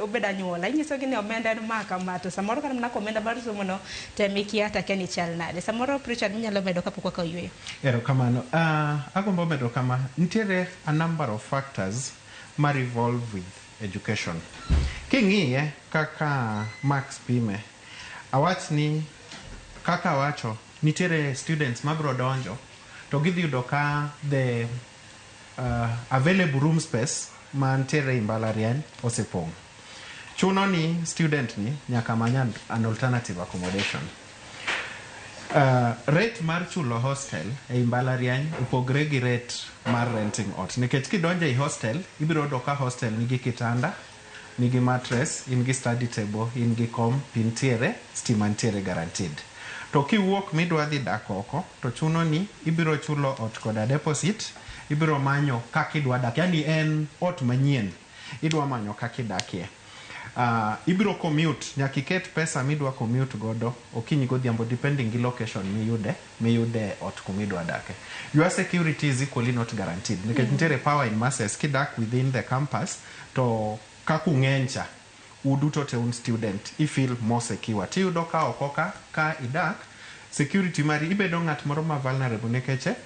Obedo anyuola inyisogi ni omenda en ma kama, to samoro kata mana komenda mar somo no tem ikia takia ni chal nade. Samoro, Richard, minyalo medo kapok wakawo yueyo. Erokamano. Agombo medo kama, nitiere a number of factors ma revolve with education. King'iye kaka Max pime, awach ni kaka awacho, nitiere students mabiro donjo to gidhi yudo ka the available room space mantiere e mbalariany osepong'. Chuno ni student ni nyaka many an alternative accommodation. Rate mar chulo hostel ei mbalariany opogre gi rate mar renting ot, nikech kidonjo ei hostel ibiro yudo ka hostel nigi kitanda, nigi mattress, in gi study table, in gi kom, pi nitiere, stima nitiere guaranteed. To kiwuok midwa dhi dak oko, to chuno ni ibiro chulo ot koda deposit, ibiro manyo kaka idwa dak, yani en ot manyien idwa manyo kaka idakie. Ibiro commute, nyaka iket pesa midwa commute godo okinyi godhiambo, depending gi location miyude ot kumidwa dake. Your security is equally not guaranteed, nikech nitiere power in masses. Kidak within the campus, to kaka ung'eny cha, uduto te un student, i feel more secure. Tiyudo ka oko ka idak, security mari ibedo ng'at moro ma vulnerable, nikech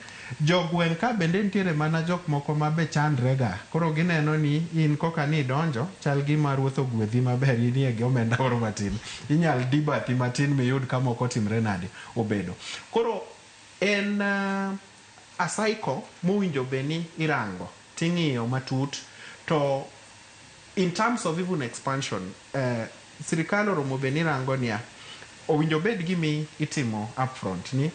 jogweng' ka bende nitiere mana jok moko ma be chandre ga. Koro gineno ni in koka ni idonjo, chal gima ruoth ogwedhi maber, inie gi omenda moro matin, inyal di bathi matin miyud ka moko otimre nade obedo. Koro en a cycle mowinjo bed ni irango ting'iyo matut. To in terms of even expansion, sirikal oromo bed ni rango niya, owinjo bed gimi itimo upfront ni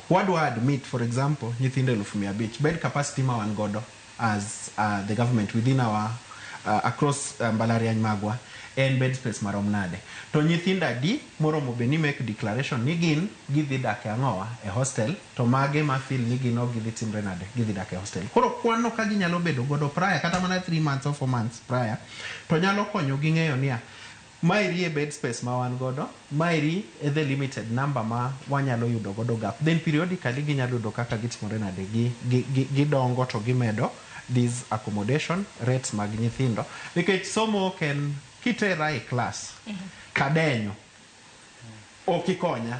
wadwa admit, for example, nyithindo 500,000 bed capacity ma wan godo as the government within our across mbalariany magwa en bed space marom nade, to nyithindo adi moromo bed ni make declaration ni gin gidhi dak e ang'owa e hostel, to mage ma feel ni gin ok gidhi timre nade gidhi dak e hostel. Koro kwan no ka ginyalo bedo godo prior, kata mana 3 months or 4 months prior, to nyalo konyo gi ng'eyo niya, maeri e bed space ma wan godo, maeri e the limited number ma wanyalo yudo godo gap. Then periodically ginyalo yudo kaka gitimore nade, gidongo to gimedo these accommodation rates mag nyithindo, nikech somo ok en kitera e class kadenyo ok ikonya,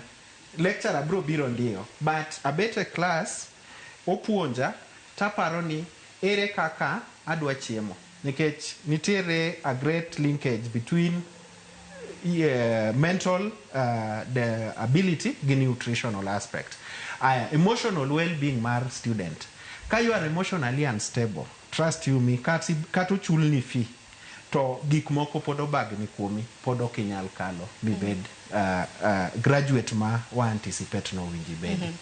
lecturer biro biro ndiyo, but abet e class opuonja taparo ni ere kaka adwa chiemo, nikech nitiere a great linkage between mental the ability gi nutritional aspect. Aya, emotional well-being mar student. Ka you are emotionally unstable, trust you me, kata ochulni fee to gik moko pod obagni kuomi, pod ok inyal kalo mibed graduate ma wa anticipate no owinjo ibedi.